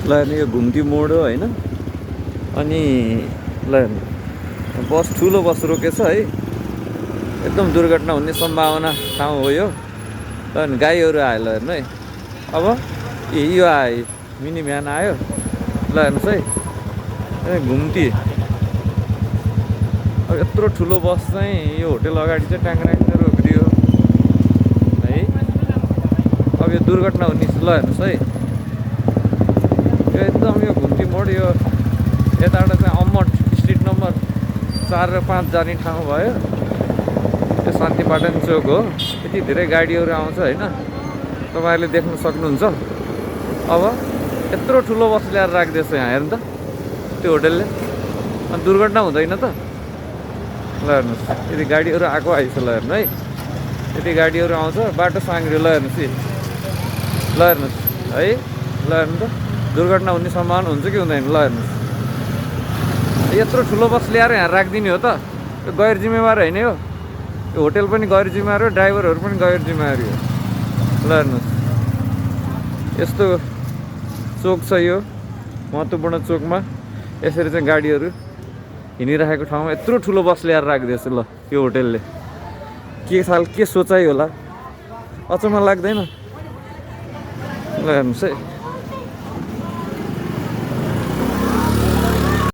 ल हेर्नु यो घुम्ती मोड हो होइन। अनि ल हेर्नु बस, ठुलो बस रोकेछ है। एकदम दुर्घटना हुने सम्भावना ठाउँ हो यो। ल हेर्नु गाईहरू आयो, ल हेर्नु है। अब यो आयो, मिनी भ्यान आयो। ल हेर्नुहोस् है, घुम्ती। अब यत्रो ठुलो बस चाहिँ यो होटेल अगाडि चाहिँ ट्याङ्राङ रोकिदियो है। अब यो दुर्घटना हुने, ल हेर्नुहोस् है। यो एकदम यो घुम्ती मोड, यो यताबाट चाहिँ अम्मट स्ट्रिट नम्बर 4 र 5 जाने ठाउँ भयो। यो शान्तिपाटन चोक हो। यति धेरै गाडीहरू आउँछ होइन, तपाईँहरूले देख्न सक्नुहुन्छ। अब यत्रो ठुलो बस ल्याएर राखिदिएछ यहाँ, हेर्नु त त्यो होटेलले। अनि दुर्घटना हुँदैन त। ल हेर्नुहोस्, यति गाडीहरू आएको आइछ। ल हेर्नु है, यति गाडीहरू आउँछ, बाटो साङ्ग्रियो। ल हेर्नुहोस् है, ल हेर्नुहोस् है। ल हेर्नु त, दुर्घटना हुने सम्भावना हुन्छ कि हुँदैन। ल हेर्नुहोस्, यत्रो ठुलो बस ल्याएर यहाँ राखिदिने हो त। यो गैर जिम्मेवार होइन यो होटेल पनि गैर जिम्मेवार हो, ड्राइभरहरू पनि गैर जिम्मेवारी हो। ल हेर्नुहोस्, यस्तो चोक छ यो महत्त्वपूर्ण चोकमा। यसरी चाहिँ गाडीहरू हिँडिरहेको ठाउँमा यत्रो ठुलो बस ल्याएर राखिदिएछ। ल यो होटेलले के सोचाइ होला, अचम्म लाग्दैन? ल हेर्नुहोस् है।